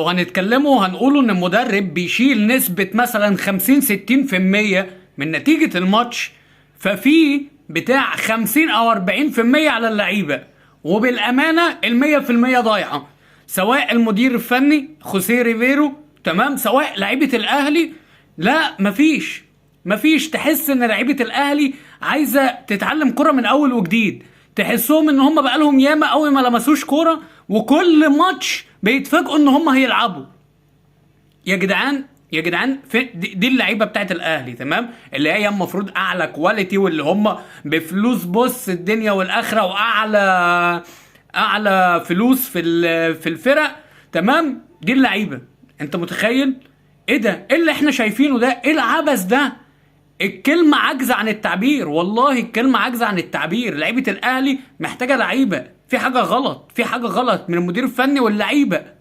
وهنتكلموا هنقولوا ان المدرب بيشيل نسبة مثلا 50 60% من نتيجة الماتش، ففي بتاع 50 او 40% على اللعيبة، وبالامانة 100% ضايعة، سواء المدير الفني خوسيه ريفيرو، تمام، سواء لعيبة الاهلي. لا مفيش، تحس ان لعيبة الاهلي عايزة تتعلم كرة من اول وجديد، تحسهم ان هم بقالهم ياما قوي ما لمسوش كورة، وكل ماتش بيتفاجئوا ان هم هيلعبوا. يا جدعان يا جدعان، دي اللعيبة بتاعت الاهلي، تمام، اللي هي المفروض اعلى quality، واللي هم بفلوس بص الدنيا والاخرة، واعلى فلوس في الفرق، تمام. دي اللعيبة، انت متخيل ايه ده؟ ايه اللي احنا شايفينه ده؟ ايه العبث ده؟ الكلمة عاجزة عن التعبير، والله الكلمة عاجزة عن التعبير. لعيبة الأهلي محتاجة لعيبة، في حاجة غلط، في حاجة غلط من المدير الفني واللعيبة.